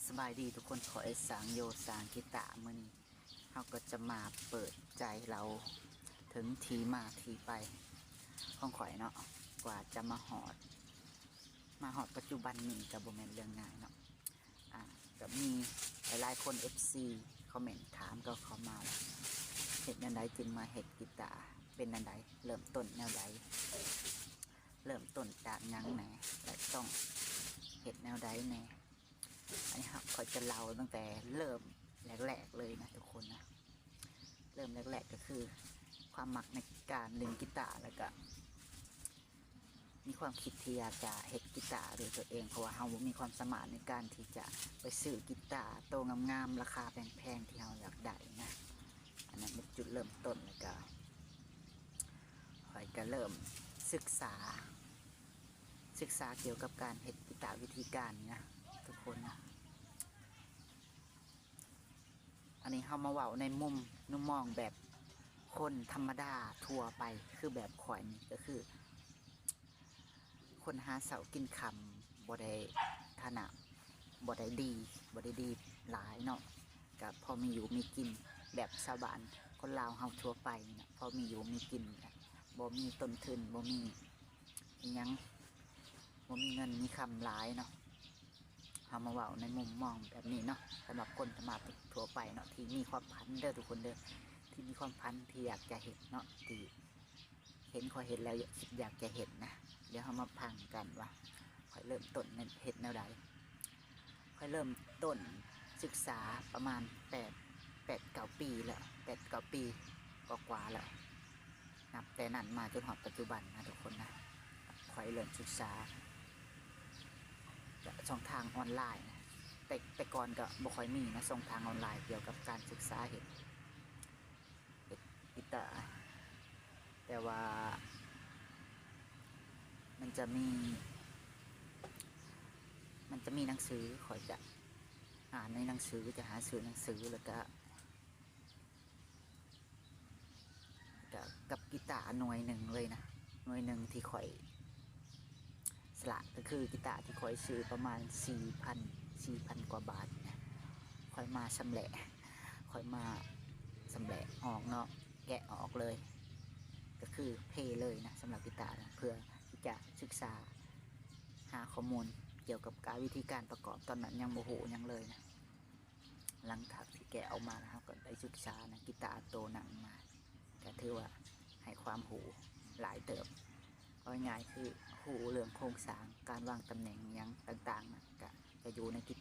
ສະບາຍດີທຸກຄົນ ຂ້ອຍສາງໂຍ ສາງກີຕາ. ມື້ນີ້ເຮົາກໍຈະມາເປີດໃຈເລົ່າເຖິງທີ່ມາທີ່ໄປຂອງຂ້ອຍເນາະ ກວ່າຈະມາຮອດ ມາຮອດປັດຈຸບັນນີ້ກໍບໍ່ແມ່ນເລື່ອງງ່າຍເນາະ. ອ່າ ກໍມີຫຼາຍໆຄົນ ເອັຟຊີ ຄອມເມັນຖາມກໍເຂົ້າມາວ່າ ເຮັດແນວໃດຈຶ່ງມາເຮັດກີຕາ ເປັນແນວໃດ ເລີ່ມຕົ້ນແນວໃດ ເລີ່ມຕົ້ນຈາກຫຍັງແດ່ ແລະ ຕ້ອງເຮັດແນວໃດແດ່. ອັນນີ້ເຮົາ ຂ້ອຍຈະເລົ່າຕັ້ງແຕ່ເລີ່ມແລກໆເລີຍນະທຸກຄົນນະ. ເລີ່ມແລກໆກໍຄືຄວາມມັກໃນການຫຼິ້ນກີຕາ ແລ້ວກໍມີຄວາມຄິດທີ່ຢາກຈະເຮັດກີຕາດ້ວຍຕົວເອງ ເພາະວ່າເຮົາບໍ່ມີຄວາມສາມາດໃນການທີ່ຈະໄປຊື້ກີຕາໂຕງາມໆ ລາຄາແພງໆ ທີ່ເຮົາຢາກໄດ້ນະ. ອັນນັ້ນເປັນຈຸດເລີ່ມຕົ້ນ ແລ້ວກໍຂ້ອຍກໍເລີ່ມສຶກສາ ສຶກສາກ່ຽວກັບການເຮັດກີຕາ ວິທີການນີ້ນະທຸກຄົນນະ. ອັນນີ້ເຮົາມາເວົ້າໃນມຸມມຸມມອງແບບຄົນທຳມະດາທົ່ວໄປ ຄືແບບຂ້ອຍນີ້ກໍຄືຄົນຫາເຊົ້າກິນຄ່ຳ ບໍ່ໄດ້ຖານະ ບໍ່ໄດ້ດີ ບໍ່ໄດ້ດີຫຼາຍເນາະ ກໍພໍມີຢູ່ມີກິນ ແບບຊາວບ້ານຄົນລາວເຮົາທົ່ວໄປນີ້ນະ ພໍມີຢູ່ມີກິນ ບໍ່ມີຕົ້ນທຶນ ບໍ່ມີ ອີຫຍັງ ບໍ່ມີເງິນມີຄຳຫຼາຍເນາະ. ເຮົາມາເວົ້າໃນມຸມມອງແບບນີ້ເນາະ ສຳລັບຄົນທຳມະດາທົ່ວໄປເນາະ ທີ່ມີຄວາມຝັນເດີທຸກຄົນເດີ ທີ່ມີຄວາມຝັນທີ່ຢາກຈະເຮັດເນາະ ທີ່ເຫັນ ຂ້ອຍເຫັນແລ້ວຄິດຢາກຈະເຮັດນະ. ດຽວເຮົາມາຟັງກັນວ່າຂ້ອຍເລີ່ມຕົ້ນເຮັດແນວໃດ. ຂ້ອຍເລີ່ມຕົ້ນສຶກສາປະມານແປດ ແປດເກົ້າປີແລ້ວ ແປດເກົ້າປີກວ່າໆແລ້ວ. ນັບແຕ່ນັ້ນມາຈົນຮອດປັດຈຸບັນນະທຸກຄົນນະ ຂ້ອຍເລີ່ມສຶກສາຈາກຊ່ອງທາງອອນລາຍນະ. ແຕ່ ແຕ່ກ່ອນກໍບໍ່ຄ່ອຍມີນະ ຊ່ອງທາງອອນລາຍກ່ຽວກັບການສຶກສາເຮັດ ເຮັດ ເຮັດ ເຮັດ ແຕ່ວ່າມັນຈະມີ ມັນຈະມີໜັງສື ຂ້ອຍຈະອ່ານໃນໜັງສື ຈະຫາຊື້ໜັງສື ແລ້ວກະ ກະກັບກີຕາໜ່ວຍໜຶ່ງເລີຍນະ ໜ່ວຍໜຶ່ງທີ່ຂ້ອຍ ສະຫຼະ ກໍຄືກີຕາທີ່ຂ້ອຍຊື້ປະມານສີ່ພັນ ສີ່ພັນກວ່າບາດນະ ຂ້ອຍມາຊຳແຫຼະ ຂ້ອຍມາຊຳແຫຼະອອກເນາະ ແກະອອກເລີຍ ກໍຄືເພເລີຍນະ ສຳລັບກີຕານະ ເພື່ອທີ່ຈະສຶກສາຫາຂໍ້ມູນກ່ຽວກັບການ ວິທີການປະກອບ ຕອນນັ້ນຍັງບໍ່ຮູ້ຫຍັງເລີຍນະ. ຫຼັງຈາກທີ່ແກະອອກມາແລ້ວ ເຮົາກໍໄດ້ສຶກສານະ ກີຕາໂຕນັ້ນມາ ກໍຖືວ່າໃຫ້ຄວາມຮູ້ຫຼາຍເຕີບ. ເວົ້າງ່າຍໆຄືຮູ້ເລື່ອງໂຄງສ້າງ ການວາງຕຳແໜ່ງຫຍັງຕ່າງໆນະ ກໍຈະຢູ່ໃນກີຕ